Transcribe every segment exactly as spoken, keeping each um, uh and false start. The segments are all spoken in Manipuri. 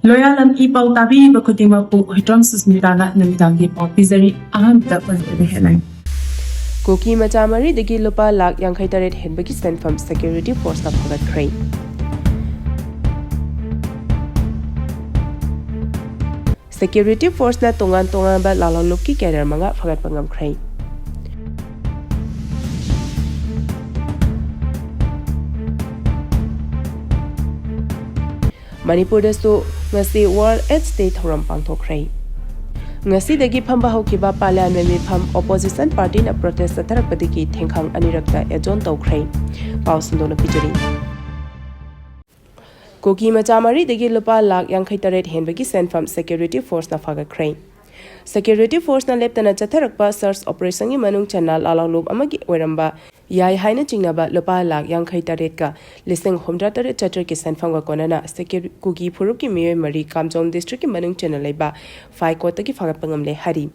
ꯂꯣꯌꯥꯂꯝ ꯏ ꯄꯥꯎ ꯇꯥꯕꯤꯔꯤꯕ ꯈꯨꯗꯤꯡꯃꯛꯄꯨ ꯍꯨꯏꯗ꯭ꯔꯣꯝ ꯁꯨꯁꯃꯤꯇꯥꯅ ꯅꯨꯃꯤꯗꯥꯡꯒꯤ ꯄꯥꯎ ꯄꯤꯖꯔꯤ꯫ ꯑꯍꯥꯟꯕꯗ ꯃꯅꯤꯄꯨꯔꯤ headline꯫ ꯀꯨꯀꯤ ꯃꯆꯥ ꯃꯔꯤꯗꯒꯤ ꯂꯨꯄꯥ ꯂꯥꯈ ꯌꯥꯡꯈꯩ ꯇꯔꯦꯠ ꯍꯦꯟꯕꯒꯤ ꯁꯦꯟꯐꯝ security forceꯅ ꯐꯥꯒꯠꯈ꯭ꯔꯦ꯫ Security forceꯅ ꯇꯣꯉꯥꯟ ꯇꯣꯉꯥꯟꯕ ꯂꯥꯜꯍꯧꯂꯨꯞꯀꯤ cadre ꯃꯉꯥ ꯐꯥꯒꯠꯄ ꯉꯝꯈ꯭ꯔꯦ꯫ ꯃꯅꯤꯄꯨꯔꯗꯁꯨ ꯉꯁꯤ World AIDS Day ꯊꯧꯔꯝ ꯄꯥꯡꯊꯣꯛꯈ꯭ꯔꯦ꯫ ꯉꯁꯤꯗꯒꯤ ꯐꯝꯕ ꯍꯧꯈꯤꯕ Parliament ꯃꯤꯐꯝ opposition partyꯅ protest ꯆꯠꯊꯔꯛꯄꯗꯒꯤ ꯊꯦꯡꯈꯥꯡ ꯑꯅꯤꯔꯛꯇ adjourn ꯇꯧꯈ꯭ꯔꯦ꯫ ꯄꯥꯎ ꯁꯟꯗꯣꯛꯅ ꯄꯤꯖꯔꯤ꯫ ꯀꯨꯀꯤ ꯃꯆꯥ ꯃꯔꯤꯗꯒꯤ ꯂꯨꯄꯥ ꯂꯥꯈ ꯌꯥꯡꯈꯩ ꯇꯔꯦꯠ ꯍꯦꯟꯕꯒꯤ ꯁꯦꯟꯐꯝ security forceꯅ ꯐꯥꯒꯠꯈ꯭ꯔꯦ꯫ Security forceꯅ ꯂꯦꯞꯇꯅ ꯆꯠꯊꯔꯛꯄ search operationꯒꯤ ꯃꯅꯨꯡ ꯆꯟꯅ ꯂꯥꯜꯍꯧꯂꯨꯞ ꯑꯃꯒꯤ ꯑꯣꯏꯔꯝꯕ ꯌꯥꯏ ꯍꯥꯏꯅ ꯆꯤꯡꯅꯕ ꯂꯨꯄꯥ ꯂꯥꯈ ꯌꯥꯡꯈꯩ ꯇꯔꯦꯠꯀ ꯂꯤꯁꯤꯡ ꯍꯨꯝꯗ꯭ꯔꯥ ꯇꯔꯦꯠ ꯆꯥꯇ꯭ꯔꯦꯠꯀꯤ ꯁꯦꯟꯐꯝꯒ ꯀꯣꯟꯅꯅ security ꯀꯨꯀꯤ ꯐꯨꯔꯨꯞꯀꯤ ꯃꯤꯑꯣꯏ ꯃꯔꯤ ꯀꯥꯝꯖꯣꯡ districtꯀꯤ ꯃꯅꯨꯡ ꯆꯟꯅ ꯂꯩꯕ ꯐꯥꯏꯀꯣꯠꯇꯒꯤ ꯐꯥꯒꯠꯄ ꯉꯝꯂꯦ ꯍꯥꯏꯔꯤ꯫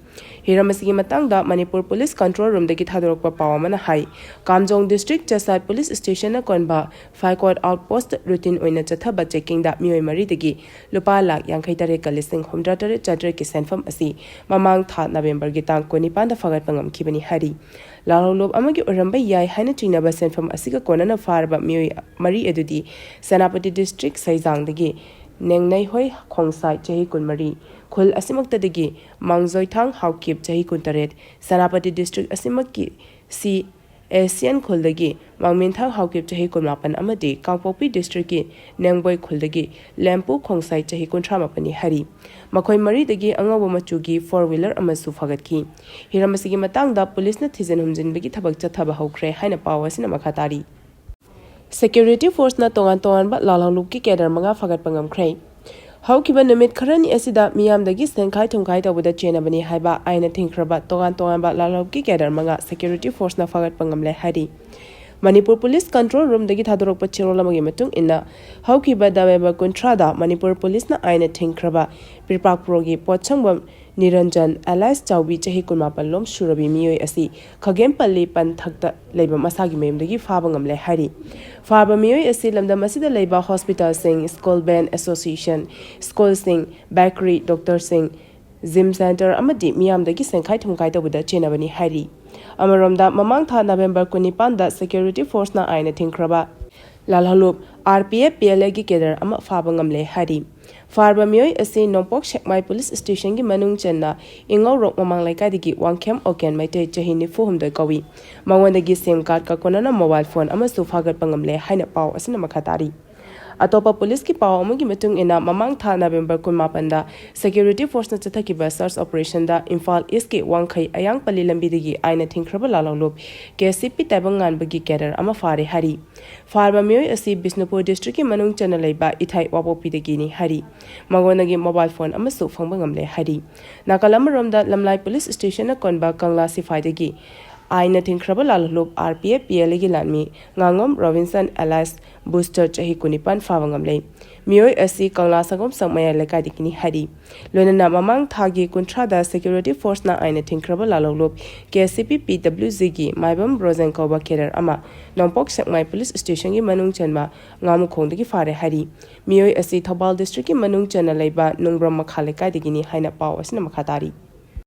ꯍꯤꯔꯝ ꯑꯁꯤꯒꯤ ꯃꯇꯥꯡꯗ ꯃꯅꯤꯄꯨꯔ police control roomꯗꯒꯤ ꯊꯥꯗꯣꯔꯛꯄ ꯄꯥꯎ ꯑꯃꯅ ꯍꯥꯏ, ꯀꯥꯝꯖꯣꯡ district ꯆꯁꯥꯏ police stationꯅ ꯀꯣꯟꯕ ꯐꯥꯏꯀꯣꯠ outpost routine ꯑꯣꯏꯅ ꯆꯠꯊꯕ checkingꯗ ꯃꯤꯑꯣꯏ ꯃꯔꯤꯗꯒꯤ ꯂꯨꯄꯥ ꯂꯥꯈ ꯌꯥꯡꯈꯩ ꯇꯔꯦꯠꯀ ꯂꯤꯁꯤꯡ ꯍꯨꯝꯗ꯭ꯔꯥ ꯇꯔꯦꯠ ꯆꯥꯇ꯭ꯔꯦꯠꯀꯤ ꯁꯦꯟꯐꯝ ꯑꯁꯤ ꯃꯃꯥꯡ ꯊꯥ Novemberꯒꯤ ꯇꯥꯡ ꯀꯨꯟꯅꯤꯄꯥꯟꯗ ꯐꯥꯒꯠꯄ ꯉꯝꯈꯤꯕꯅꯤ ꯍꯥꯏꯔꯤ꯫ ꯂꯥꯜꯍꯧꯂꯨꯞ ꯑꯃꯒꯤ ꯑꯣꯏꯔꯝꯕ ꯌꯥꯏ ꯍꯥꯏꯅ ꯆꯤꯡꯅꯕ ꯁꯦꯟꯐꯝ ꯑꯁꯤꯒ ꯀꯣꯟꯅꯅ ꯐꯥꯔꯕ ꯃꯤꯑꯣꯏ ꯃꯔꯤ ꯑꯗꯨꯗꯤ ꯁꯦꯅꯥꯄꯇꯤ district ꯁꯩꯖꯥꯡꯗꯒꯤ ꯅꯦꯡꯅꯩꯍꯣꯏ ꯈꯣꯡꯁꯥꯏ ꯆꯍꯤ ꯀꯨꯟꯃꯔꯤ, ꯈꯨꯜ ꯑꯁꯤꯃꯛꯇꯗꯒꯤ ꯃꯥꯡꯖꯣꯏꯊꯥꯡ ꯍꯥꯎꯀꯤꯞ ꯆꯍꯤ ꯀꯨꯟꯇꯔꯦꯠ, ꯁꯦꯅꯥꯄꯇꯤ district ꯑꯁꯤꯃꯛꯀꯤ ꯁꯤ ꯑꯦꯁꯤꯌꯥꯟ ꯈꯨꯜꯗꯒꯤ ꯃꯥꯡꯃꯤꯟꯊꯥꯡ ꯍꯥꯎꯀꯤꯞ ꯆꯍꯤ ꯀꯨꯟꯃꯥꯄꯟ ꯑꯃꯗꯤ ꯀꯥꯡꯄꯣꯛꯄꯤ districtꯀꯤ ꯅꯦꯡꯕꯣꯏ ꯈꯨꯜꯗꯒꯤ ꯂꯦꯝꯄꯨ ꯈꯣꯡꯁꯥꯏ ꯆꯍꯤ ꯀꯨꯟꯊ꯭ꯔꯥ ꯃꯥꯄꯟꯅꯤ ꯍꯥꯏꯔꯤ꯫ ꯃꯈꯣꯏ ꯃꯔꯤꯗꯒꯤ ꯑꯉꯧꯕ ꯃꯆꯨꯒꯤ four wheeler ꯑꯃꯁꯨ ꯐꯥꯒꯠꯈꯤ꯫ ꯍꯤꯔꯝ ꯑꯁꯤꯒꯤ ꯃꯇꯥꯡꯗ policeꯅ ꯊꯤꯖꯤꯟ ꯍꯨꯝꯖꯤꯟꯕꯒꯤ ꯊꯕꯛ ꯆꯠꯊꯕ ꯍꯧꯈ꯭ꯔꯦ ꯍꯥꯏꯅ ꯄꯥꯎ ꯑꯁꯤꯅ ꯃꯈꯥ ꯇꯥꯔꯤ꯫ Security forceꯅ ꯇꯣꯉꯥꯟ ꯇꯣꯉꯥꯟꯕ ꯂꯥꯜꯍꯧꯂꯨꯞꯀꯤ cadre ꯃꯉꯥ ꯐꯥꯒꯠꯄ ꯉꯝꯈ꯭ꯔꯦ꯫ ꯍꯧꯈꯤꯕ ꯅꯨꯃꯤꯠ ꯈꯔꯅꯤ ꯑꯁꯤꯗ ꯃꯤꯌꯥꯝꯗꯒꯤ ꯁꯦꯟꯈꯥꯏ ꯊꯨꯝꯈꯥꯏ ꯇꯧꯕꯗ ꯆꯦꯟꯅꯕꯅꯤ ꯍꯥꯏꯕ ꯑꯥꯏꯟꯅ ꯊꯤꯡꯈ꯭ꯔꯕ ꯇꯣꯉꯥꯟ ꯇꯣꯉꯥꯟꯕ ꯂꯥꯜꯍꯧꯂꯨꯞꯀꯤ cadre ꯃꯉꯥ security forceꯅ ꯐꯥꯒꯠꯄ ꯉꯝꯂꯦ ꯍꯥꯏꯔꯤ꯫ ꯃꯅꯤꯄꯨꯔ ꯄꯨꯂꯤꯁ ꯀꯟꯇ꯭ꯔꯣꯜ ꯔꯨꯝꯗꯒꯤ ꯊꯥꯗꯣꯔꯛꯄ ꯆꯦꯔꯣꯜ ꯑꯃꯒꯤ ꯃꯇꯨꯡ ꯏꯟꯅ, ꯍꯧꯈꯤꯕ ꯅꯕꯦꯝꯕꯔ ꯀꯨꯟꯊ꯭ꯔꯥꯗ ꯃꯅꯤꯄꯨꯔ ꯄꯨꯂꯤꯁꯅ ꯑꯥꯏꯟꯅ ꯊꯤꯡꯈ꯭ꯔꯕ ꯄꯤꯔꯄꯥꯛꯄ꯭ꯔꯣꯒꯤ ꯄꯣꯠꯁꯪꯕꯝ ꯅꯤꯔꯟꯖꯟ alias ꯆꯥꯎꯕꯤ, ꯆꯍꯤ ꯀꯨꯟꯃꯥꯄꯟ ꯂꯣꯝ ꯁꯨꯔꯕꯤ ꯃꯤꯑꯣꯏ ꯑꯁꯤ ꯈꯥꯒꯦꯝꯄꯜꯂꯤ ꯄꯟꯊꯛꯇ ꯂꯩꯕ ꯃꯁꯥꯒꯤ ꯃꯌꯨꯝꯗꯒꯤ ꯐꯥꯕ ꯉꯝꯂꯦ ꯍꯥꯏꯔꯤ꯫ ꯐꯥꯕ ꯃꯤꯑꯣꯏ ꯑꯁꯤ ꯂꯝꯗꯝ ꯑꯁꯤꯗ ꯂꯩꯕ ꯍꯣꯁꯄꯤꯇꯥꯜꯁꯤꯡ, ꯁ꯭ꯀꯨꯜ ꯕꯦꯟ ꯑꯦꯁꯣꯁꯤꯌꯦꯁꯟ, ꯁ꯭ꯀꯨꯜꯁꯤꯡ, ꯕꯦꯀꯔꯤ, ꯗꯣꯛꯇꯔꯁꯤꯡ, ꯖꯤꯝ ꯁꯦꯟꯇꯔ ꯑꯃꯗꯤ ꯃꯤꯌꯥꯝꯗꯒꯤ ꯁꯦꯟꯈꯥꯏ ꯊꯨꯝꯈꯥꯏ ꯇꯧꯕꯗ ꯆꯦꯟꯅꯕꯅꯤ ꯍꯥꯏꯔꯤ꯫ ꯑꯃꯔꯣꯝꯗ, ꯃꯃꯥꯡ ꯊꯥ ꯅꯕꯦꯝꯕꯔ ꯀꯨꯟꯅꯤꯄꯥꯟꯗ ꯁꯦꯀ꯭ꯌꯨꯔꯤꯇꯤ ꯐꯣꯔꯁꯅ ꯑꯥꯏꯟꯅ ꯊꯤꯡꯈ꯭ꯔꯕ ꯂꯥꯜꯍꯧꯂꯨꯞ RPF PLAꯒꯤ ꯀꯦꯗꯔ ꯑꯃ ꯐꯥꯕ ꯉꯝꯂꯦ ꯍꯥꯏꯔꯤ꯫ ꯐꯥꯔꯕ ꯃꯤꯑꯣꯏ ꯑꯁꯤ ꯅꯣꯡꯄꯣꯛ ꯁꯦꯛꯃꯥꯏ ꯄꯨꯂꯤꯁ ꯁ꯭ꯇꯦꯁꯟꯒꯤ ꯃꯅꯨꯡ ꯆꯟꯅ ꯏꯉꯧꯔꯣꯛ ꯃꯃꯥꯡ ꯂꯩꯀꯥꯏꯗꯒꯤ ꯋꯥꯡꯈꯦꯝ ꯑꯣꯀꯦꯟ ꯃꯩꯇꯩ, ꯆꯍꯤ ꯅꯤꯐꯨ ꯍꯨꯝꯗꯣꯏ ꯀꯧꯏ꯫ ꯃꯉꯣꯟꯗꯒꯤ ꯁꯤꯝ ꯀꯥꯔꯗꯀ ꯀꯣꯟꯅꯅ ꯃꯣꯕꯥꯏꯜ ꯐꯣꯟ ꯑꯃꯁꯨ ꯐꯥꯒꯠꯄ ꯉꯝꯂꯦ ꯍꯥꯏꯅ ꯄꯥꯎ ꯑꯁꯤꯅ ꯃꯈꯥ ꯇꯥꯔꯤ꯫ ꯑꯇꯣꯞꯄ ꯄꯨꯂꯤꯁꯀꯤ ꯄꯥꯎ ꯑꯃꯒꯤ ꯃꯇꯨꯡ ꯏꯟꯅ, ꯃꯃꯥꯡ ꯊꯥ ꯅꯕꯦꯝꯕꯔ ꯀꯨꯟꯃꯥꯄꯟꯗ ꯁꯦꯀ꯭ꯌꯨꯔꯤꯇꯤ ꯐꯣꯔꯁꯅ ꯆꯠꯊꯈꯤꯕ ꯁꯔꯆ ꯑꯣꯄꯔꯦꯁꯟꯗ ꯏꯝꯐꯥꯜ ꯏꯁꯀꯤ ꯋꯥꯡꯈꯩ ꯑꯌꯥꯡꯄꯜꯂꯤ ꯂꯝꯕꯤꯗꯒꯤ ꯑꯥꯏꯟꯅ ꯊꯤꯡꯈ꯭ꯔꯕ ꯂꯥꯜꯍꯧꯂꯨꯞ KCP ꯇꯥꯏꯕꯪ ꯉꯥꯟꯕꯒꯤ ꯀꯦꯗꯔ ꯑꯃ ꯐꯥꯔꯦ ꯍꯥꯏꯔꯤ꯫ ꯐꯥꯔꯕ ꯃꯤꯑꯣꯏ ꯑꯁꯤ ꯕꯤꯁꯅꯨꯄꯨꯔ ꯗꯤꯁꯇ꯭ꯔꯤꯛꯀꯤ ꯃꯅꯨꯡ ꯆꯟꯅ ꯂꯩꯕ ꯏꯊꯥꯏ ꯋꯥꯕꯣꯛꯄꯤꯗꯒꯤꯅꯤ ꯍꯥꯏꯔꯤ꯫ ꯃꯉꯣꯟꯗꯒꯤ ꯃꯣꯕꯥꯏꯜ ꯐꯣꯟ ꯑꯃꯁꯨ ꯐꯪꯕ ꯉꯝꯂꯦ ꯍꯥꯏꯔꯤ꯫ ꯅꯥꯀꯜ ꯑꯃꯔꯣꯝꯗ, ꯂꯝꯂꯥꯏ ꯄꯨꯂꯤꯁ ꯁ꯭ꯇꯦꯁꯟꯅ ꯀꯣꯟꯕ ꯀꯪꯂꯥ ꯁꯤꯐꯥꯏꯗꯒꯤ ꯑꯥꯏꯟꯅ ꯊꯤꯡꯈ꯭ꯔꯕ ꯂꯥꯜꯍꯧꯂꯨꯞ RPF PLAꯒꯤ ꯂꯥꯟꯃꯤ ꯉꯥꯉꯣꯝ ꯔꯣꯕꯤꯟꯁꯟ alias ꯕꯨꯁꯇꯔ, ꯆꯍꯤ ꯀꯨꯟꯅꯤꯄꯥꯟ ꯐꯥꯕ ꯉꯝꯂꯦ꯫ ꯃꯤꯑꯣꯏ ꯑꯁꯤ ꯀꯪꯂꯥ ꯁꯪꯒꯣꯝ ꯁꯪ ꯃꯌꯥꯏ ꯂꯩꯀꯥꯏꯗꯒꯤꯅꯤ ꯍꯥꯏꯔꯤ꯫ ꯂꯣꯏꯅꯅ ꯃꯃꯥꯡ ꯊꯥꯒꯤ ꯀꯨꯟꯊ꯭ꯔꯥꯗ ꯁꯦꯀ꯭ꯌꯨꯔꯤꯇꯤ ꯐꯣꯔꯁꯅ ꯑꯥꯏꯟꯅ ꯊꯤꯡꯈ꯭ꯔꯕ ꯂꯥꯜꯍꯧꯂꯨꯞ KCP PWGꯒꯤ ꯃꯥꯏꯕꯝ ꯔꯣꯖꯦꯟ ꯀꯧꯕ ꯀꯦꯗꯔ ꯑꯃ ꯅꯣꯡꯄꯣꯛ ꯁꯦꯛꯃꯥꯏ ꯄꯨꯂꯤꯁ ꯁ꯭ꯇꯦꯁꯟꯒꯤ ꯃꯅꯨꯡ ꯆꯟꯕ ꯉꯥꯃꯨꯈꯣꯡꯗꯒꯤ ꯐꯥꯔꯦ ꯍꯥꯏꯔꯤ꯫ ꯃꯤꯑꯣꯏ ꯑꯁꯤ ꯊꯧꯕꯥꯜ ꯗꯤꯁꯇ꯭ꯔꯤꯛꯀꯤ ꯃꯅꯨꯡ ꯆꯟꯅ ꯂꯩꯕ ꯅꯨꯡꯕ꯭ꯔꯝ ꯃꯈꯥ ꯂꯩꯀꯥꯏꯗꯒꯤꯅꯤ ꯍꯥꯏꯅ ꯄꯥꯎ ꯑꯁꯤꯅ ꯃꯈꯥ ꯇꯥꯔꯤ꯫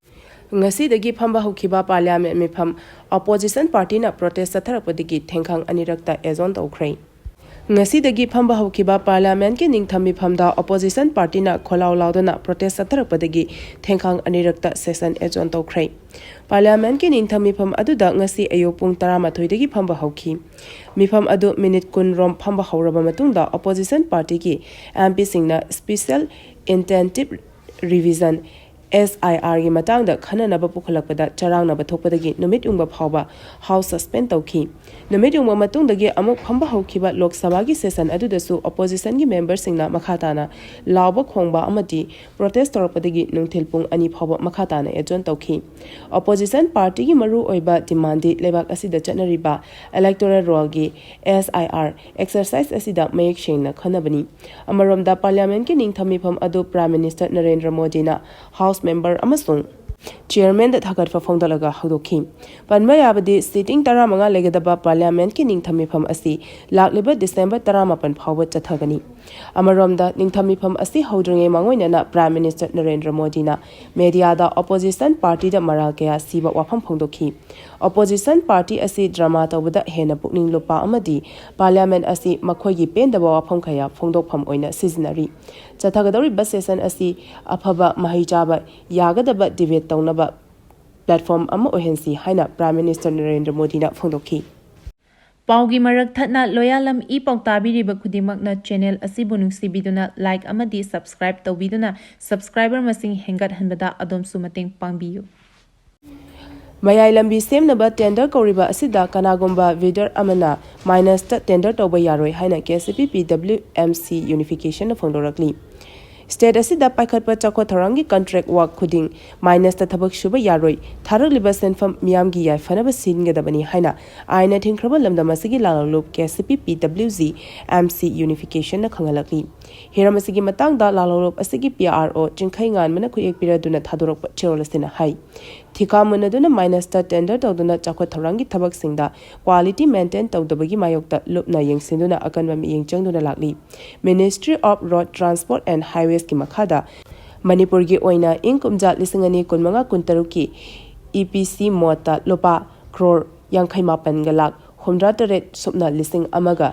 ꯉꯁꯤꯗꯒꯤ ꯐꯝꯕ ꯍꯧꯈꯤꯕ ꯄꯥꯔꯂꯤꯌꯥꯃꯦꯟ ꯃꯤꯐꯝ, ꯑꯣꯄꯣꯖꯤꯁꯟ ꯄꯥꯔꯇꯤꯅ ꯄ꯭ꯔꯣꯇꯦꯁ ꯆꯠꯊꯔꯛꯄꯗꯒꯤ ꯊꯦꯡꯈꯥꯡ ꯑꯅꯤꯔꯛꯇ ꯑꯦꯖꯣꯟ ꯇꯧꯈ꯭ꯔꯦ꯫ ꯉꯁꯤꯗꯒꯤ ꯐꯝꯕ ꯍꯧꯈꯤꯕ ꯄꯥꯔꯂꯤꯌꯥꯃꯦꯟꯒꯤ ꯅꯤꯡꯊꯝ ꯃꯤꯐꯝꯗ ꯑꯣꯄꯣꯖꯤꯁꯟ ꯄꯥꯔꯇꯤꯅ ꯈꯣꯜꯂꯥꯎ ꯂꯥꯎꯗꯨꯅ ꯄ꯭ꯔꯣꯇꯦꯁ ꯆꯠꯊꯔꯛꯄꯗꯒꯤ ꯊꯦꯡꯈꯥꯡ ꯑꯅꯤꯔꯛꯇ ꯁꯦꯁꯟ ꯑꯦꯖꯣꯟ ꯇꯧꯈ꯭ꯔꯦ꯫ ꯄꯥꯔꯂꯤꯌꯥꯃꯦꯟꯒꯤ ꯅꯤꯡꯊꯝ ꯃꯤꯐꯝ ꯑꯗꯨꯗ ꯉꯁꯤ ꯑꯌꯨꯛ ꯄꯨꯡ ꯇꯔꯥꯃꯥꯊꯣꯏꯗꯒꯤ ꯐꯝꯕ ꯍꯧꯈꯤ꯫ ꯃꯤꯐꯝ ꯑꯗꯨ ꯃꯤꯅꯤꯠ ꯀꯨꯟ ꯔꯣꯝ ꯐꯝꯕ ꯍꯧꯔꯕ ꯃꯇꯨꯡꯗ, ꯑꯣꯄꯣꯖꯤꯁꯟ ꯄꯥꯔꯇꯤꯒꯤ MPꯁꯤꯡꯅ Special Intensive Revision ꯑꯦꯁ ꯑꯥꯏ ꯑꯥꯔꯒꯤ ꯃꯇꯥꯡꯗ ꯈꯟꯅꯅꯕ ꯄꯨꯈꯠꯂꯛꯄꯗ ꯆꯔꯥꯡꯅꯕ ꯊꯣꯛꯄꯗꯒꯤ ꯅꯨꯃꯤꯠ ꯌꯨꯡꯕ ꯐꯥꯎꯕ ꯍꯥꯎꯁ ꯁꯁꯄꯦꯟ ꯇꯧꯈꯤ꯫ ꯅꯨꯃꯤꯠ ꯌꯨꯡꯕ ꯃꯇꯨꯡꯗꯒꯤ ꯑꯃꯨꯛ ꯐꯝꯕ ꯍꯧꯈꯤꯕ ꯂꯣꯛ ꯁꯚꯥꯒꯤ ꯁꯦꯁꯟ ꯑꯗꯨꯗꯁꯨ ꯑꯣꯄꯣꯖꯤꯁꯟꯒꯤ ꯃꯦꯝꯕꯔꯁꯤꯡꯅ ꯃꯈꯥ ꯇꯥꯅ ꯂꯥꯎꯕ ꯈꯣꯡꯕ ꯑꯃꯗꯤ ꯄ꯭ꯔꯣꯇꯦꯁ ꯇꯧꯔꯛꯄꯗꯒꯤ ꯅꯨꯡꯊꯤꯜ ꯄꯨꯡ ꯑꯅꯤ ꯐꯥꯎꯕ ꯃꯈꯥ ꯇꯥꯅ ꯑꯦꯖꯣꯟ ꯇꯧꯈꯤ꯫ ꯑꯣꯄꯣꯖꯤꯁꯟ ꯄꯥꯔꯇꯤꯒꯤ ꯃꯔꯨ ꯑꯣꯏꯕ ꯗꯤꯃꯥꯟꯗꯤ ꯂꯩꯕꯥꯛ ꯑꯁꯤꯗ ꯆꯠꯅꯔꯤꯕ ꯏꯂꯦꯛꯇꯣꯔꯦꯜ ꯔꯣꯜꯒꯤ ꯑꯦꯁ ꯑꯥꯏ ꯑꯥꯔ ꯑꯦꯛꯁꯔꯁꯥꯏꯁ ꯑꯁꯤꯗ ꯃꯌꯦꯛ ꯁꯦꯡꯅ ꯈꯟꯅꯕꯅꯤ꯫ ꯑꯃꯔꯣꯝꯗ ꯄꯥꯔꯂꯤꯌꯥꯃꯦꯟꯠꯀꯤ ꯅꯤꯡꯊꯝ ꯃꯤꯐꯝ ꯑꯗꯨ ꯄ꯭ꯔꯥꯏꯝ ꯃꯤꯅꯤꯁꯇꯔ ꯅꯔꯦꯟꯗ꯭ꯔ ꯃꯣꯗꯤꯅ ꯍꯥꯎꯁ ꯃꯦꯝꯕꯔ ꯑꯃꯁꯨꯡ ꯆꯤꯌꯔꯃꯦꯟꯗ ꯊꯥꯒꯠꯄ ꯐꯣꯡꯗꯣꯛꯂꯒ ꯍꯧꯗꯣꯛꯈꯤ꯫ ꯄꯟꯕ ꯌꯥꯕꯗꯤ, ꯁꯤꯇꯤꯡ ꯇꯔꯥꯃꯉꯥ ꯂꯩꯒꯗꯕ ꯄꯥꯔꯂꯤꯌꯥꯃꯦꯟꯠꯀꯤ ꯅꯤꯡꯊꯝ ꯃꯤꯐꯝ ꯑꯁꯤ ꯂꯥꯛꯂꯤꯕ ꯗꯤꯁꯦꯝꯕꯔ ꯇꯔꯥꯃꯥꯄꯟ ꯐꯥꯎꯕ ꯆꯠꯊꯒꯅꯤ꯫ ꯑꯃꯔꯣꯝꯗ, ꯅꯤꯡꯊꯝ ꯃꯤꯐꯝ ꯑꯁꯤ ꯍꯧꯗ꯭ꯔꯤꯉꯩ ꯃꯥꯡꯑꯣꯏꯅꯅ ꯄ꯭ꯔꯥꯏꯝ ꯃꯤꯅꯤꯁꯇꯔ ꯅꯔꯦꯟꯗ꯭ꯔ ꯃꯣꯗꯤꯅ ꯃꯦꯗꯤꯌꯥꯗ ꯑꯣꯄꯣꯖꯤꯁꯟ ꯄꯥꯔꯇꯤꯗ ꯃꯔꯥꯜ ꯀꯌꯥ ꯁꯤꯕ ꯋꯥꯐꯝ ꯐꯣꯡꯗꯣꯛꯈꯤ꯫ ꯑꯣꯄꯣꯖꯤꯁꯟ ꯄꯥꯔꯇꯤ ꯑꯁꯤ ꯗ꯭ꯔꯃꯥ ꯇꯧꯕꯗ ꯍꯦꯟꯅ ꯄꯨꯛꯅꯤꯡ ꯂꯨꯞꯄ ꯑꯃꯗꯤ ꯄꯥꯔꯂꯤꯌꯥꯃꯦꯟꯠ ꯑꯁꯤ ꯃꯈꯣꯏꯒꯤ ꯄꯦꯟꯗꯕ ꯋꯥꯐꯝ ꯀꯌꯥ ꯐꯣꯡꯗꯣꯛꯐꯝ ꯑꯣꯏꯅ ꯁꯤꯖꯤꯟꯅꯔꯤ꯫ ꯆꯠꯊꯒꯗꯧꯔꯤꯕ ꯁꯦꯁꯟ ꯑꯁꯤ ꯑꯐꯕ ꯃꯍꯩ ꯆꯥꯕ ꯌꯥꯒꯗꯕ ꯗꯤꯕꯦꯠ ꯇꯧꯅꯕ ꯄ꯭ꯂꯦꯠꯐꯣꯔꯝ ꯑꯃ ꯑꯣꯏꯍꯟꯁꯤ ꯍꯥꯏꯅ ꯄ꯭ꯔꯥꯏꯝ ꯃꯤꯅꯤꯁꯇꯔ ꯅꯔꯦꯟꯗ꯭ꯔ ꯃꯣꯗꯤꯅ ꯐꯣꯡꯗꯣꯛꯈꯤ꯫ ꯄꯥꯎꯒꯤ ꯃꯔꯛ ꯊꯠꯅ ꯂꯣꯌꯥꯂꯝ ꯏ ꯄꯥꯎ ꯇꯥꯕꯤꯔꯤꯕ ꯈꯨꯗꯤꯡꯃꯛꯅ ꯆꯦꯅꯦꯜ ꯑꯁꯤꯕꯨ ꯅꯨꯡꯁꯤꯕꯤꯗꯨꯅ ꯂꯥꯏꯛ ꯑꯃꯗꯤ ꯁꯕꯁꯀ꯭ꯔꯥꯏꯕ ꯇꯧꯕꯤꯗꯨꯅ ꯁꯕꯁꯀ꯭ꯔꯥꯏꯕꯔ ꯃꯁꯤꯡ ꯍꯦꯟꯒꯠꯍꯟꯕꯗ ꯑꯗꯣꯝꯁꯨ ꯃꯇꯦꯡ ꯄꯥꯡꯕꯤꯌꯨ꯫ ꯃꯌꯥꯏ ꯂꯝꯕꯤ ꯁꯦꯝꯅꯕ ꯇꯦꯟꯗꯔ ꯀꯧꯔꯤꯕ ꯑꯁꯤꯗ ꯀꯅꯥꯒꯨꯝꯕ ꯕꯤꯗꯔ ꯑꯃꯅ ꯃꯥꯏꯅꯁꯇ ꯇꯦꯟꯗꯔ ꯇꯧꯕ ꯌꯥꯔꯣꯏ ꯍꯥꯏꯅ ꯀꯦ ꯁꯤ ꯄꯤ ꯄꯤ ꯗꯕ꯭ꯂꯤꯎ ꯑꯦꯝ ꯁꯤ ꯌꯨꯅꯤꯐꯤꯀꯦꯁꯟꯅ ꯐꯣꯡꯗꯣꯔꯛꯂꯤ꯫ ꯁ꯭ꯇꯦꯠ ꯑꯁꯤꯗ ꯄꯥꯏꯈꯠꯄ ꯆꯥꯎꯈꯠ ꯊꯧꯔꯥꯡꯒꯤ ꯀꯟꯇ꯭ꯔꯦꯛ ꯋꯥꯔꯛ ꯈꯨꯗꯤꯡ ꯃꯥꯏꯅꯁꯇ ꯊꯕꯛ ꯁꯨꯕ ꯌꯥꯔꯣꯏ, ꯊꯥꯔꯛꯂꯤꯕ ꯁꯦꯟꯐꯝ ꯃꯤꯌꯥꯝꯒꯤ ꯌꯥꯏꯐꯅꯕ ꯁꯤꯖꯤꯟꯒꯗꯕꯅꯤ ꯍꯥꯏꯅ ꯑꯥꯏꯟꯅ ꯊꯤꯡꯈ꯭ꯔꯕ ꯂꯝꯗꯝ ꯑꯁꯤꯒꯤ ꯂꯥꯂꯣꯡꯂꯨꯞ ꯀꯦ ꯁꯤ ꯄꯤ ꯄꯤ ꯗꯕ꯭ꯂꯤꯎ ꯖꯤ ꯑꯦꯝ ꯁꯤ ꯌꯨꯅꯤꯐꯤꯀꯦꯁꯟꯅ ꯈꯪꯍꯜꯂꯛꯂꯤ꯫ ꯍꯤꯔꯝ ꯑꯁꯤꯒꯤ ꯃꯇꯥꯡꯗ ꯂꯥꯂꯣꯡꯂꯨꯞ ꯑꯁꯤꯒꯤ ꯄꯤ ꯑꯥꯔ ꯑꯣ ꯆꯤꯡꯈꯩ ꯉꯥꯟꯕꯅ ꯈꯨꯠꯌꯦꯛ ꯄꯤꯔꯗꯨꯅ ꯊꯥꯗꯣꯔꯛꯄ ꯆꯦꯔꯣꯜ ꯑꯁꯤꯅ ꯍꯥꯏ꯫ ꯊꯤꯀꯥ ꯃꯨꯟꯅꯗꯨꯅ ꯃꯥꯏꯅꯁꯇ ꯇꯦꯟꯗꯔ ꯇꯧꯗꯨꯅ ꯆꯥꯎꯈꯠ ꯊꯧꯔꯥꯡꯒꯤ ꯊꯕꯛꯁꯤꯡꯗ ꯀ꯭ꯋꯥꯂꯤꯇꯤ ꯃꯦꯟꯇꯦꯟ ꯇꯧꯗꯕꯒꯤ ꯃꯥꯌꯣꯛꯇ ꯂꯨꯞꯅ ꯌꯦꯡꯁꯤꯟꯗꯨꯅ ꯑꯀꯟꯕ ꯃꯤꯠꯌꯦꯡ ꯆꯪꯗꯨꯅ ꯂꯥꯛꯂꯤ꯫ Ministry of Road Transport and Highwaysꯀꯤ ꯃꯈꯥꯗ ꯃꯅꯤꯄꯨꯔꯒꯤ ꯑꯣꯏꯅ ꯏꯪ ꯀꯨꯝꯖꯥ ꯂꯤꯁꯤꯡ ꯑꯅꯤ ꯀꯨꯟꯃꯉꯥ ꯀꯨꯟꯇꯔꯨꯛꯀꯤ ꯏ ꯄꯤ ꯁꯤ ꯃꯣꯠꯇ ꯂꯨꯄꯥ ꯀ꯭ꯔꯣꯔ ꯌꯥꯡꯈꯩ ꯃꯥꯄꯟꯒ ꯂꯥꯛ ꯍꯨꯝꯗ꯭ꯔꯥ ꯇꯔꯦꯠ ꯁꯨꯞꯅ ꯂꯤꯁꯤꯡ ꯑꯃꯒ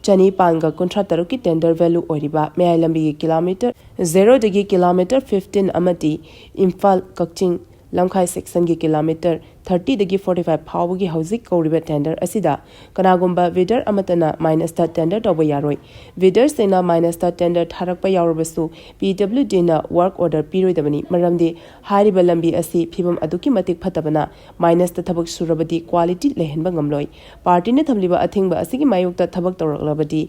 ꯆꯅꯤꯄꯥꯟꯒ ꯀꯨꯟꯊ꯭ꯔꯥ ꯇꯔꯨꯛꯀꯤ ꯇꯦꯟꯗꯔ ꯚꯦꯂꯨ ꯑꯣꯏꯔꯤꯕ ꯃꯌꯥꯏ ꯂꯝꯕꯤꯒꯤ ꯀꯤꯂꯣꯃꯤꯇꯔ ꯖꯦꯔꯣꯗꯒꯤ ꯀꯤꯂꯣꯃꯤꯇꯔ ꯐꯤꯐꯇꯤꯟ ꯑꯃꯗꯤ ꯏꯝꯐꯥꯜ ꯀꯛꯆꯤꯡ ꯂꯝꯈꯥꯏ ꯁꯦꯛꯁꯟꯒꯤ ꯀꯤꯂꯣꯃꯤꯇꯔ ꯊꯥꯔꯇꯤꯗꯒꯤ ꯐꯣꯔꯇꯤ ꯐꯥꯏꯚ ꯐꯥꯎꯕꯒꯤ ꯍꯧꯖꯤꯛ ꯀꯧꯔꯤꯕ ꯇꯦꯟꯗꯔ ꯑꯁꯤꯗ ꯀꯅꯥꯒꯨꯝꯕ ꯕꯤꯗꯔ ꯑꯃꯠꯇꯅ ꯃꯥꯏꯅꯁꯇ ꯇꯦꯟꯗꯔ ꯇꯧꯕ ꯌꯥꯔꯣꯏ꯫ ꯕꯤꯗꯔꯁꯤꯡꯅ ꯃꯥꯏꯅꯁꯇ ꯇꯦꯟꯗꯔ ꯊꯥꯔꯛꯄ ꯌꯥꯎꯔꯕꯁꯨ ꯄꯤ ꯗꯕ꯭ꯂꯤꯎ ꯗꯤꯅ ꯋꯥꯔꯛ ꯑꯣꯔꯗꯔ ꯄꯤꯔꯣꯏꯗꯕꯅꯤ, ꯃꯔꯝꯗꯤ ꯍꯥꯏꯔꯤꯕ ꯂꯝꯕꯤ ꯑꯁꯤ ꯐꯤꯕꯝ ꯑꯗꯨꯛꯀꯤ ꯃꯇꯤꯛ ꯐꯠꯇꯕꯅ ꯃꯥꯏꯅꯁꯇ ꯊꯕꯛ ꯁꯨꯔꯕꯗꯤ ꯀ꯭ꯋꯥꯂꯤꯇꯤ ꯂꯩꯍꯟꯕ ꯉꯝꯂꯣꯏ꯫ ꯄꯥꯔꯇꯤꯅ ꯊꯝꯂꯤꯕ ꯑꯊꯤꯡꯕ ꯑꯁꯤꯒꯤ ꯃꯥꯌꯣꯛꯇ ꯊꯕꯛ ꯇꯧꯔꯛꯂꯕꯗꯤ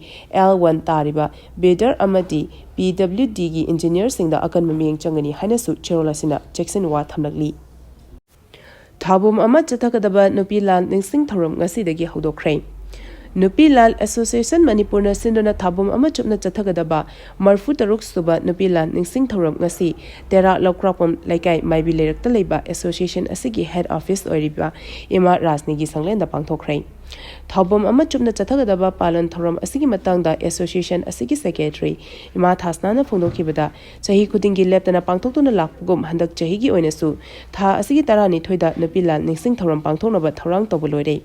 ꯑꯦꯜ ꯋꯥꯟ ꯇꯥꯔꯤꯕ ꯕꯤꯗꯔ ꯑꯃꯗꯤ ꯄꯤ ꯗꯕ꯭ꯂꯤꯎ ꯗꯤꯒꯤ ꯏꯟꯖꯤꯅꯤꯌꯔꯁꯤꯡꯗ ꯑꯀꯟꯕ ꯃꯤꯠꯌꯦꯡ ꯆꯪꯒꯅꯤ ꯍꯥꯏꯅꯁꯨ ꯆꯦꯔꯣꯜ ꯑꯁꯤꯅ ꯆꯦꯛꯁꯤꯟ ꯋꯥ ꯊꯝꯂꯛꯂꯤ꯫ ꯊꯧꯕꯝ ꯑꯃ ꯆꯠꯊꯒꯗꯕ ꯅꯨꯄꯤ ꯂꯥꯜ ꯅꯤꯡꯁꯤꯡ ꯊꯧꯔꯝ ꯉꯁꯤꯗꯒꯤ ꯍꯧꯗꯣꯛꯈ꯭ꯔꯦ꯫ ꯅꯨꯄꯤ ꯂꯥꯜ ꯑꯦꯁꯣꯁꯤꯌꯦꯁꯟ ꯃꯅꯤꯄꯨꯔꯅ ꯁꯤꯟꯗꯨꯅ ꯊꯧꯕꯝ ꯑꯃ ꯆꯨꯞꯅ ꯆꯠꯊꯒꯗꯕ ꯃꯔꯤꯐꯨ ꯇꯔꯨꯛ ꯁꯨꯕ ꯅꯨꯄꯤ ꯂꯥꯜ ꯅꯤꯡꯁꯤꯡ ꯊꯧꯔꯝ ꯉꯁꯤ ꯇꯦꯔꯥ ꯂꯧꯀ꯭ꯔꯥꯛꯄꯝ ꯂꯩꯀꯥꯏ ꯃꯥꯏꯕꯤ ꯂꯩꯔꯛꯇ ꯂꯩꯕ ꯑꯦꯁꯣꯁꯤꯌꯦꯁꯟ ꯑꯁꯤꯒꯤ ꯍꯦꯗ ꯑꯣꯐꯤꯁ ꯑꯣꯏꯔꯤꯕ ꯏꯃꯥ ꯔꯥꯖꯅꯤꯒꯤ ꯁꯪꯂꯦꯟꯗ ꯄꯥꯡꯊꯣꯛꯈ꯭ꯔꯦ꯫ ꯊꯧꯕꯝ ꯑꯃ ꯆꯨꯞꯅ ꯆꯠꯊꯒꯗꯕ ꯄꯥꯂꯟ ꯊꯧꯔꯝ ꯑꯁꯤꯒꯤ ꯃꯇꯥꯡꯗ ꯑꯦꯁꯣꯁꯤꯌꯦꯁꯟ ꯑꯁꯤꯒꯤ ꯁꯦꯀ꯭ꯔꯦꯇꯔꯤ ꯏꯃꯥ ꯊꯥꯁꯅꯥꯅ ꯐꯣꯡꯗꯣꯛꯈꯤꯕꯗ, ꯆꯍꯤ ꯈꯨꯗꯤꯡꯒꯤ ꯂꯦꯞꯇꯅ ꯄꯥꯡꯊꯣꯛꯇꯨꯅ ꯂꯥꯛꯄꯒꯨꯝ ꯍꯟꯗꯛ ꯆꯍꯤꯒꯤ ꯑꯣꯏꯅꯁꯨ ꯊꯥ ꯑꯁꯤꯒꯤ ꯇꯔꯥꯅꯤꯊꯣꯏꯗ ꯅꯨꯄꯤ ꯂꯥꯜ ꯅꯤꯡꯁꯤꯡ ꯊꯧꯔꯝ ꯄꯥꯡꯊꯣꯛꯅꯕ ꯊꯧꯔꯥꯡ ꯇꯧꯕ ꯂꯣꯏꯔꯦ꯫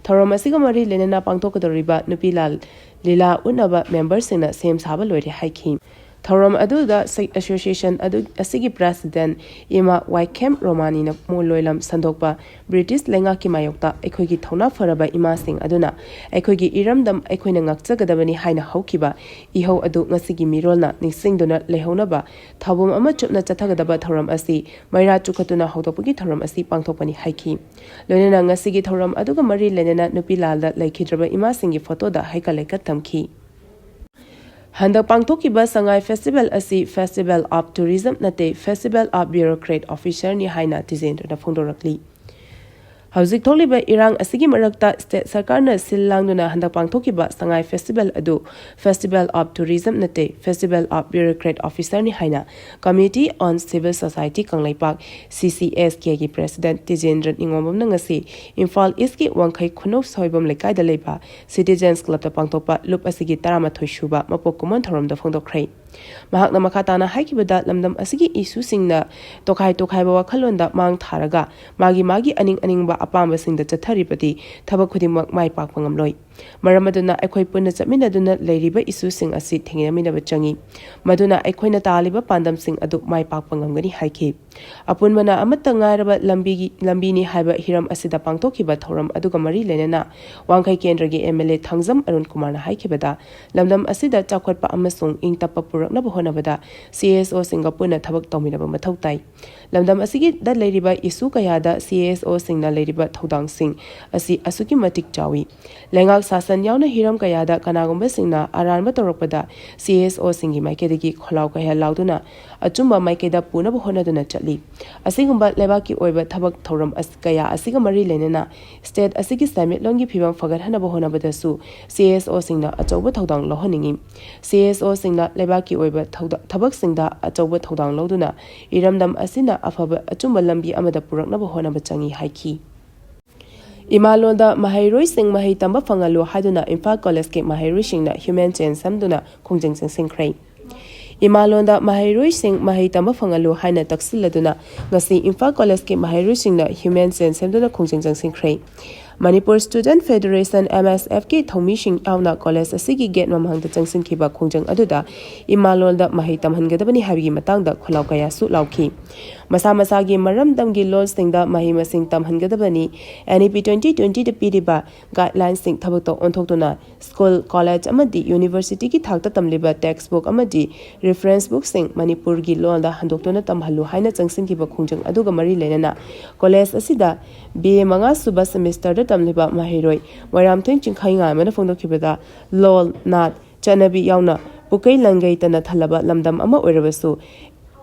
ꯊꯧꯔꯝ ꯑꯁꯤꯒ ꯃꯔꯤ ꯂꯩꯅꯅ ꯄꯥꯡꯊꯣꯛꯀꯗꯧꯔꯤꯕ ꯅꯨꯄꯤ ꯂꯥꯜ ꯂꯤꯂꯥ ꯎꯠꯅꯕ ꯃꯦꯝꯕꯔꯁꯤꯡꯅ ꯁꯦꯝ ꯁꯥꯕ ꯂꯣꯏꯔꯦ ꯍꯥꯏꯈꯤ꯫ ꯊꯧꯔꯝ ꯑꯗꯨꯗ ꯁꯦ-, ꯑꯦꯁꯣꯁꯤꯌꯦꯁꯟ ꯑꯗꯨ, ꯑꯁꯤꯒꯤ ꯄ꯭ꯔꯦꯁꯤꯗꯦꯟ ꯏꯃꯥ ꯋꯥꯏꯈꯦꯝ ꯔꯣꯃꯥꯅꯤꯅ ꯃꯣ-, ꯂꯣꯏꯂꯝ ꯁꯟꯗꯣꯛꯄ ꯕ꯭ꯔꯤꯇꯤꯁ ꯂꯩꯉꯥꯛꯀꯤ ꯃꯥꯌꯣꯛꯇ ꯑꯩꯈꯣꯏꯒꯤ ꯊꯧꯅꯥ ꯐꯔꯕ ꯏꯃꯥꯁꯤꯡ ꯑꯗꯨꯅ ꯑꯩꯈꯣꯏꯒꯤ ꯏꯔꯝꯗꯝ ꯑꯩꯈꯣꯏꯅ ꯉꯥꯛꯆꯒꯗꯕꯅꯤ ꯍꯥꯏꯅ ꯍꯧꯈꯤꯕ ꯏꯍꯧ ꯑꯗꯨ ꯉꯁꯤꯒꯤ ꯃꯤꯔꯣꯜꯅ ꯅꯤꯡꯁꯤꯡꯗꯨꯅ ꯂꯩꯍꯧꯅꯕ ꯊꯧꯕꯝ ꯑꯃ ꯆꯨꯞꯅ ꯆꯠꯊꯒꯗꯕ ꯊꯧꯔꯝ ꯑꯁꯤ ꯃꯩꯔꯥ ꯆꯨꯈꯠꯇꯨꯅ ꯍꯧꯗꯣꯛꯄꯒꯤ ꯊꯧꯔꯝ ꯑꯁꯤ ꯄꯥꯡꯊꯣꯛꯄꯅꯤ ꯍꯥꯏꯈꯤ꯫ ꯂꯣꯏꯅꯅ ꯉꯁꯤꯒꯤ ꯊꯧꯔꯝ ꯑꯗꯨꯒ ꯃꯔꯤ ꯂꯩꯅꯅ ꯅꯨꯄꯤ ꯂꯥꯜꯗ ꯂꯩꯈꯤꯗ꯭ꯔꯕ ꯏꯃꯥꯁꯤꯡꯒꯤ ꯐꯣꯇꯣꯗ ꯍꯩꯀꯠ ꯂꯩꯀꯠ ꯊꯝꯈꯤ꯫ ꯍꯟꯗꯛ ꯄꯥꯡꯊꯣꯛꯈꯤꯕ ꯁꯉꯥꯏ ꯐꯦꯁꯇꯤꯚꯦꯜ ꯑꯁꯤ Festival of Tourism ꯅꯠꯇꯦ, Festival of Bureaucrat Officerꯅꯤ ꯍꯥꯏꯅ ꯇꯤꯖꯦꯟꯗ꯭ꯔꯅ ꯐꯣꯡꯗꯣꯔꯛꯂꯤ꯫ ꯍꯧꯖꯤꯛ ꯊꯣꯛꯂꯤꯕ ꯏꯔꯥꯡ ꯑꯁꯤꯒꯤ ꯃꯔꯛꯇ ꯁ꯭ꯇꯦꯠ ꯁꯔꯀꯥꯔꯅ ꯁꯤꯜ ꯂꯥꯡꯗꯨꯅ ꯍꯟꯗꯛ ꯄꯥꯡꯊꯣꯛꯈꯤꯕ ꯁꯉꯥꯏ ꯐꯦꯁꯇꯤꯚꯦꯜ ꯑꯗꯨ Festival of Tourism ꯅꯠꯇꯦ, Festival of Bureaucrat Officerꯅꯤ ꯍꯥꯏꯅ Committee on Civil Society Kangleipak, ꯁꯤ ꯁꯤ ꯑꯦꯁ ꯀꯦꯒꯤ ꯄ꯭ꯔꯦꯁꯤꯗꯦꯟꯠ ꯇꯤꯖꯦꯟꯗ꯭ꯔ ꯅꯤꯉꯣꯝꯕꯝꯅ ꯉꯁꯤ ꯏꯝꯐꯥꯜ ꯏꯁꯀꯤ ꯋꯥꯡꯈꯩ ꯈꯨꯅꯧ ꯁꯣꯏꯕꯝ ꯂꯩꯀꯥꯏꯗ ꯂꯩꯕ ꯁꯤꯇꯤꯖꯦꯟꯁ ꯀ꯭ꯂꯕꯇ ꯄꯥꯡꯊꯣꯛꯄ ꯂꯨꯞ ꯑꯁꯤꯒꯤ ꯇꯔꯥꯃꯥꯊꯣꯏ ꯁꯨꯕ ꯃꯄꯣꯛ ꯀꯨꯝꯑꯣꯟ ꯊꯧꯔꯝꯗ ꯐꯣꯡꯗꯣꯛꯈ꯭ꯔꯦ꯫ ꯃꯍꯥꯛꯅ ꯃꯈꯥ ꯇꯥꯅ ꯍꯥꯏꯈꯤꯕꯗ, ꯂꯝꯗꯝ ꯑꯁꯤꯒꯤ ꯏꯁꯨꯁꯤꯡꯅ ꯇꯣꯈꯥꯏ ꯇꯣꯈꯥꯏꯕ ꯋꯥꯈꯜꯂꯣꯟꯗ ꯃꯥꯡ ꯊꯥꯔꯒ ꯃꯥꯒꯤ ꯃꯥꯒꯤ ꯑꯅꯤꯡ ꯑꯅꯤꯡꯕ ꯑꯄꯥꯝꯕꯁꯤꯡꯗ ꯆꯠꯊꯔꯤꯕꯗꯤ ꯊꯕꯛ ꯈꯨꯗꯤꯡꯃꯛ ꯃꯥꯏ ꯄꯥꯛꯄ ꯉꯝꯂꯣꯏ꯫ ꯃꯔꯝ ꯑꯗꯨꯅ ꯑꯩꯈꯣꯏ ꯄꯨꯟꯅ ꯆꯠꯃꯤꯟꯅꯗꯨꯅ ꯂꯩꯔꯤꯕ ꯏꯁꯨꯁꯤꯡ ꯑꯁꯤ ꯊꯦꯡꯅꯃꯤꯟꯅꯕ ꯆꯪꯏ꯫ ꯃꯗꯨꯅ ꯑꯩꯈꯣꯏꯅ ꯇꯥꯜꯂꯤꯕ ꯄꯥꯟꯗꯝꯁꯤꯡ ꯑꯗꯨ ꯃꯥꯏ ꯄꯥꯛꯄ ꯉꯝꯒꯅꯤ ꯍꯥꯏꯈꯤ꯫ ꯑꯄꯨꯟꯕꯅ ꯑꯃꯠꯇ ꯉꯥꯏꯔꯕ ꯂꯝꯕꯤꯒꯤ, ꯂꯝꯕꯤꯅꯤ ꯍꯥꯏꯕ ꯍꯤꯔꯝ ꯑꯁꯤꯗ ꯄꯥꯡꯊꯣꯛꯈꯤꯕ ꯊꯧꯔꯝ ꯑꯗꯨꯒ ꯃꯔꯤ ꯂꯩꯅꯅ ꯋꯥꯡꯈꯩ ꯀꯦꯟꯗ꯭ꯔꯒꯤ MLA ꯊꯥꯡꯖꯝ ꯑꯔꯨꯟ ꯀꯨꯃꯥꯔꯅ ꯍꯥꯏꯈꯤꯕꯗ, ꯂꯝꯗꯝ ꯑꯁꯤꯗ ꯆꯥꯎꯈꯠꯄ ꯑꯃꯁꯨꯡ ꯏꯪ ꯇꯞꯄ ꯄꯨꯔꯛꯅꯕ ꯍꯣꯠꯅꯕꯗ CSOꯁꯤꯡꯒ ꯄꯨꯟꯅ ꯊꯕꯛ ꯇꯧꯃꯤꯟꯅꯕ ꯃꯊꯧ ꯇꯥꯏ꯫ ꯂꯝꯗꯝ ꯑꯁꯤꯒꯤꯗ ꯂꯩꯔꯤꯕ ꯏꯁꯨ ꯀꯌꯥꯗ CSOꯁꯤꯡꯅ ꯂꯩꯔꯤꯕ ꯊꯧꯗꯥꯡꯁꯤꯡ ꯑꯁꯤ ꯑꯁꯨꯛꯀꯤ ꯃꯇꯤꯛ ꯆꯥꯎꯏ꯫ ꯂꯩꯉꯥꯛ ꯁꯥꯁꯟ ꯌꯥꯎꯅ ꯍꯤꯔꯝ ꯀꯌꯥꯗ ꯀꯅꯥꯒꯨꯝꯕꯁꯤꯡꯅ ꯑꯔꯥꯟꯕ ꯇꯧꯔꯛꯄꯗ CSOꯁꯤꯡꯒꯤ ꯃꯥꯏꯀꯩꯗꯒꯤ ꯈꯣꯜꯂꯥꯎ ꯀꯌꯥ ꯂꯥꯎꯗꯨꯅ ꯑꯆꯨꯝꯕ ꯃꯥꯏꯀꯩꯗ ꯄꯨꯅꯕ ꯍꯣꯠꯅꯗꯨꯅ ꯆꯠꯂꯤ꯫ ꯑꯁꯤꯒꯨꯝꯕ ꯂꯩꯕꯥꯛꯀꯤ ꯑꯣꯏꯕ ꯊꯕꯛ ꯊꯧꯔꯝ ꯑꯁ-, ꯀꯌꯥ ꯑꯁꯤꯒ ꯃꯔꯤ ꯂꯩꯅꯅ state ꯑꯁꯤꯒꯤ ꯁꯦꯟꯃꯤꯠꯂꯣꯟꯒꯤ ꯐꯤꯕꯝ ꯐꯒꯠꯍꯟꯅꯕ ꯍꯣꯠꯅꯕꯗꯁꯨ CSOꯁꯤꯡꯅ ꯑꯆꯧꯕ ꯊꯧꯗꯥꯡ ꯂꯧꯍꯟꯅꯤꯡꯏ꯫ CSOꯁꯤꯡꯅ ꯂꯩꯕꯥꯛꯀꯤ ꯑꯣꯏꯕ ꯊꯧꯗ-, ꯊꯕꯛꯁꯤꯡꯗ ꯑꯆꯧꯕ ꯊꯧꯗꯥꯡ ꯂꯧꯗꯨꯅ ꯏꯔꯝꯗꯝ ꯑꯁꯤꯅ ꯑꯐꯕ ꯑꯆꯨꯝꯕ ꯂꯝꯕꯤ ꯑꯃꯗ ꯄꯨꯔꯛꯅꯕ ꯍꯣꯠꯅꯕ ꯆꯪꯏ ꯍꯥꯏꯈꯤ꯫ ꯏꯃꯥꯂꯣꯟꯗ ꯃꯍꯩꯔꯣꯏꯁꯤꯡ ꯃꯍꯩ ꯇꯝꯕ ꯐꯪꯍꯜꯂꯨ ꯍꯥꯏꯗꯨꯅ ꯏꯝꯐꯥꯜ ꯀꯣꯂꯦꯖꯀꯤ ꯃꯍꯩꯔꯣꯏꯁꯤꯡꯅ human chain ꯁꯦꯝꯗꯨꯅ ꯈꯣꯡꯖꯪ ꯆꯪꯁꯤꯟꯈ꯭ꯔꯦ꯫ ꯏꯃꯥꯂꯣꯟꯗ ꯃꯍꯩꯔꯣꯏꯁꯤꯡ ꯃꯍꯩ ꯇꯝꯕ ꯐꯪꯍꯜꯂꯨ ꯍꯥꯏꯅ ꯇꯛꯁꯤꯜꯂꯗꯨꯅ ꯉꯁꯤ ꯏꯝꯐꯥꯜ ꯀꯣꯂꯦꯖꯀꯤ ꯃꯍꯩꯔꯣꯏꯁꯤꯡꯅ human chain ꯁꯦꯝꯗꯨꯅ ꯈꯣꯡꯖꯪ ꯆꯪꯁꯤꯟꯈ꯭ꯔꯦ꯫ ꯃꯅꯤꯄꯨꯔ Student Federation, MSFꯀꯤ ꯊꯧꯃꯤꯁꯤꯡ ꯌꯥꯎꯅ ꯀꯣꯂꯦꯖ ꯑꯁꯤꯒꯤ ꯒꯦꯠ ꯃꯃꯥꯡꯗ ꯆꯪꯁꯤꯟꯈꯤꯕ ꯈꯣꯡꯖꯪ ꯑꯗꯨꯗ ꯏꯃꯥꯂꯣꯟꯗ ꯃꯍꯩ ꯇꯝꯍꯟꯒꯗꯕꯅꯤ ꯍꯥꯏꯕꯒꯤ ꯃꯇꯥꯡꯗ ꯈꯣꯜꯂꯥꯎ ꯀꯌꯥꯁꯨ ꯂꯥꯎꯈꯤ꯫ ꯃꯁꯥ ꯃꯁꯥꯒꯤ ꯃꯔꯝꯗꯝꯒꯤ ꯂꯣꯟꯁꯤꯡꯗ ꯃꯍꯩ ꯃꯁꯤꯡ ꯇꯝꯍꯟꯒꯗꯕꯅꯤ, NEP twenty twentyꯗ ꯄꯤꯔꯤꯕ guidelinesꯁꯤꯡ ꯊꯕꯛꯇ ꯑꯣꯟꯊꯣꯛꯇꯨꯅ school, college ꯑꯃꯗꯤ universityꯒꯤ ꯊꯥꯛꯇ ꯇꯝꯂꯤꯕ textbook ꯑꯃꯗꯤ reference bookꯁꯤꯡ ꯃꯅꯤꯄꯨꯔꯒꯤ ꯂꯣꯟꯗ ꯍꯟꯗꯣꯛꯇꯨꯅ ꯇꯝꯍꯜꯂꯨ ꯍꯥꯏꯅ ꯆꯪꯁꯤꯟꯈꯤꯕ ꯈꯣꯡꯖꯪ ꯑꯗꯨꯒ ꯃꯔꯤ ꯂꯩꯅꯅ ꯀꯣꯂꯦꯖ ꯑꯁꯤꯗ BA ꯃꯉꯥ ꯁꯨꯕ semesterꯗ ꯇꯝꯂꯤꯕ ꯃꯍꯩꯔꯣꯏ ꯃꯣꯏꯔꯥꯝꯊꯦꯝ ꯆꯤꯡꯈꯩꯉꯥꯟꯕꯅ ꯐꯣꯡꯗꯣꯛꯈꯤꯕꯗ ꯂꯣꯜ, ꯅꯥꯠ, ꯆꯠꯅꯕꯤ ꯌꯥꯎꯅ ꯄꯨꯀꯩ ꯂꯪꯒꯩꯇꯅ ꯊꯜꯂꯕ ꯂꯝꯗꯝ ꯑꯃ ꯑꯣꯏꯔꯕꯁꯨ,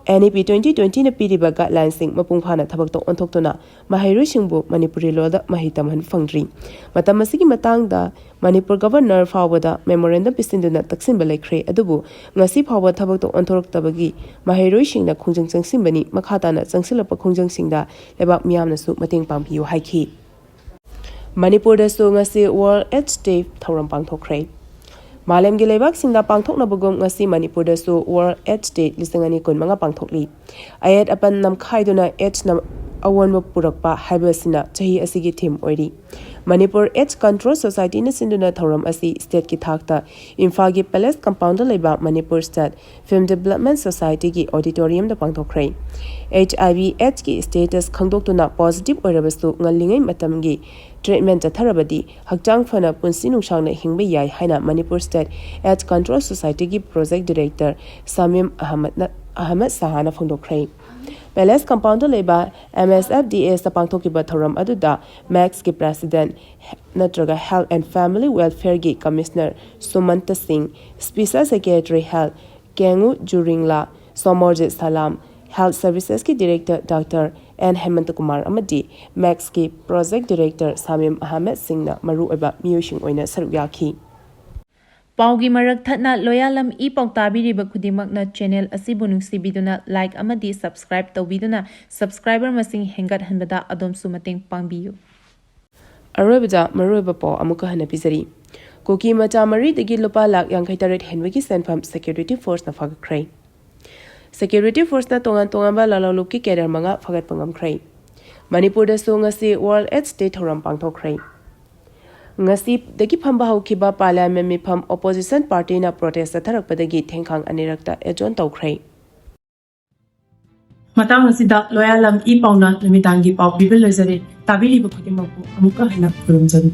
NEP twenty twentyꯅ ꯄꯤꯔꯤꯕ guidelinesꯁꯤꯡ ꯃꯄꯨꯡ ꯐꯥꯅ ꯊꯕꯛꯇ ꯑꯣꯟꯊꯣꯛꯇꯨꯅ ꯃꯍꯩꯔꯣꯏꯁꯤꯡꯕꯨ ꯃꯅꯤꯄꯨꯔꯤ ꯂꯣꯜꯗ ꯃꯍꯩ ꯇꯝꯍꯟꯕ ꯐꯪꯗ꯭ꯔꯤ꯫ ꯃꯇꯝ ꯑꯁꯤꯒꯤ ꯃꯇꯥꯡꯗ ꯃꯅꯤꯄꯨꯔ Governor ꯐꯥꯎꯕꯗ memorandum ꯄꯤꯁꯤꯟꯗꯨꯅ ꯇꯛꯁꯤꯟꯕ ꯂꯩꯈ꯭ꯔꯦ, ꯑꯗꯨꯕꯨ ꯉꯁꯤ ꯐꯥꯎꯕ ꯊꯕꯛꯇ ꯑꯣꯟꯊꯣꯔꯛꯇꯕꯒꯤ ꯃꯍꯩꯔꯣꯏꯁꯤꯡꯅ ꯈꯣꯡꯖꯪ ꯆꯪꯁꯤꯟꯕꯅꯤ꯫ ꯃꯈꯥ ꯇꯥꯅ ꯆꯪꯁꯤꯜꯂꯛꯄ ꯈꯣꯡꯖꯪꯁꯤꯡꯗ ꯂꯩꯕꯥꯛ ꯃꯤꯌꯥꯝꯅꯁꯨ ꯃꯇꯦꯡ ꯄꯥꯡꯕꯤꯌꯨ ꯍꯥꯏꯈꯤ꯫ ꯃꯅꯤꯄꯨꯔꯗꯁꯨ ꯉꯁꯤ World AIDS Day ꯊꯧꯔꯝ ꯄꯥꯡꯊꯣꯛꯈ꯭ꯔꯦ꯫ ꯃꯥꯂꯦꯝꯒꯤ ꯂꯩꯕꯥꯛꯁꯤꯡꯗ ꯄꯥꯡꯊꯣꯛꯅꯕꯒꯨꯝ ꯉꯁꯤ ꯃꯅꯤꯄꯨꯔꯗꯁꯨ World AIDS Day ꯂꯤꯁꯤꯡ ꯑꯅꯤ ꯀꯨꯟ ꯃꯉꯥ ꯄꯥꯡꯊꯣꯛꯂꯤ꯫ ꯑꯌꯦꯠ ꯑꯄꯟ ꯅꯝꯈꯥꯏꯗꯨꯅ AIDSꯅ ꯑꯑꯣꯟꯕ ꯄꯨꯔꯛꯄ ꯍꯥꯏꯕꯁꯤꯅ ꯆꯍꯤ ꯑꯁꯤꯒꯤ theme ꯑꯣꯏꯔꯤ꯫ ꯃꯅꯤꯄꯨꯔ AIDS Control Societyꯅ ꯁꯤꯟꯗꯨꯅ ꯊꯧꯔꯝ ꯑꯁꯤ stateꯀꯤ ꯊꯥꯛꯇ ꯏꯝꯐꯥꯜꯒꯤ Palace Compoundꯗ ꯂꯩꯕ Manipur State Film Development Societyꯒꯤ auditoriumꯗ ꯄꯥꯡꯊꯣꯛꯈ꯭ꯔꯦ꯫ HIV AIDSꯀꯤ status ꯈꯪꯗꯣꯛꯇꯨꯅ positive ꯑꯣꯏꯔꯕꯁꯨ ꯉꯜꯂꯤꯉꯩ ꯃꯇꯝꯒꯤ treatment ꯆꯠꯊꯔꯕꯗꯤ ꯍꯛꯆꯥꯡ ꯐꯅ ꯄꯨꯟꯁꯤ ꯅꯨꯡꯁꯥꯡꯅ ꯍꯤꯡꯕ ꯌꯥꯏ ꯍꯥꯏꯅ Manipur State AIDS Control Societyꯒꯤ Project Director ꯁꯃꯤꯝ ꯑꯍꯃꯗꯅ, Ahmad ꯁꯍꯥꯅ ꯐꯣꯡꯗꯣꯛꯈ꯭ꯔꯦ꯫ Palace Compoundꯗ ꯂꯩꯕ MSFDSꯇ ꯄꯥꯡꯊꯣꯛꯈꯤꯕ ꯊꯧꯔꯝ ꯑꯗꯨꯗ MACSꯀꯤ President ꯅꯠꯇ꯭ꯔꯒ Health and Family Welfareꯒꯤ Commissioner ꯁꯨꯃꯟꯇ ꯁꯤꯡ, Special Secretary Health ꯀꯦꯡꯉꯨ ꯖꯨꯔꯤꯡꯂꯥ, ꯁꯣꯃꯣꯔꯖꯤꯠ ꯁꯂꯥꯝ, Health Servicesꯀꯤ Director Doctor N ꯍꯦꯃꯟꯇ Kumar ꯑꯃꯗꯤ MACSꯀꯤ Project Director ꯁꯥꯃꯤꯝ ꯑꯍꯃꯦꯗ ꯁꯤꯡꯅ ꯃꯔꯨꯑꯣꯏꯕ ꯃꯤꯑꯣꯏꯁꯤꯡ ꯑꯣꯏꯅ ꯁꯔꯨꯛ ꯌꯥꯈꯤ꯫ ꯄꯥꯎꯒꯤ ꯃꯔꯛ ꯊꯠꯅ ꯂꯣꯌꯥꯂꯝ ꯏ ꯄꯥꯎ ꯇꯥꯕꯤꯔꯤꯕ ꯈꯨꯗꯤꯡꯃꯛꯅ channel ꯑꯁꯤꯕꯨ ꯅꯨꯡꯁꯤꯕꯤꯗꯨꯅ like ꯑꯃꯗꯤ subscribe ꯇꯧꯕꯤꯗꯨꯅ subscriber ꯃꯁꯤꯡ ꯍꯦꯟꯒꯠꯍꯟꯕꯗ ꯑꯗꯣꯝꯁꯨ ꯃꯇꯦꯡ ꯄꯥꯡꯕꯤꯌꯨ꯫ ꯑꯔꯣꯏꯕꯗ ꯃꯔꯨꯑꯣꯏꯕ ꯄꯥꯎ ꯑꯃꯨꯛꯀ ꯍꯟꯅ ꯄꯤꯖꯔꯤ꯫ ꯀꯨꯀꯤ ꯃꯆꯥ ꯃꯔꯤꯗꯒꯤ ꯂꯨꯄꯥ ꯂꯥꯈ ꯌꯥꯡꯈꯩ ꯇꯔꯦꯠ ꯍꯦꯟꯕꯒꯤ ꯁꯦꯟꯐꯝ Security Forceꯅ ꯐꯥꯒꯠꯈ꯭ꯔꯦ꯫ Security Forceꯅ ꯇꯣꯉꯥꯟ ꯇꯣꯉꯥꯟꯕ ꯂꯥꯂꯣꯡꯂꯨꯞꯀꯤ cadre ꯃꯉꯥ ꯐꯥꯒꯠꯄ ꯉꯝꯈ꯭ꯔꯦ꯫ ꯃꯅꯤꯄꯨꯔꯗꯁꯨ ꯉꯁꯤ World AIDS Day ꯊꯧꯔꯝ ꯄꯥꯡꯊꯣꯛꯈ꯭ꯔꯦ꯫ ꯉꯁꯤꯗꯒꯤ ꯐꯝꯕ ꯍꯧꯈꯤꯕ Parliament ꯃꯤꯐꯝ opposition partyꯅ protest ꯆꯠꯊꯔꯛꯄꯗꯒꯤ ꯊꯦꯡꯈꯥꯡ ꯑꯅꯤꯔꯛꯇ adjourn ꯇꯧꯈ꯭ꯔꯦ꯫ ꯃꯇꯥꯡ ꯑꯁꯤꯗ ꯂꯣꯌꯥꯂꯝ ꯏ ꯄꯥꯎꯅ ꯅꯨꯃꯤꯗꯥꯡꯒꯤ ꯄꯥꯎ ꯄꯤꯕ ꯂꯣꯏꯖꯔꯦ꯫ ꯇꯥꯕꯤꯔꯤꯕ ꯈꯨꯗꯤꯡꯃꯛꯄꯨ ꯑꯃꯨꯛꯀ ꯍꯟꯅ ꯈꯨꯔꯨꯝꯖꯔꯤ꯫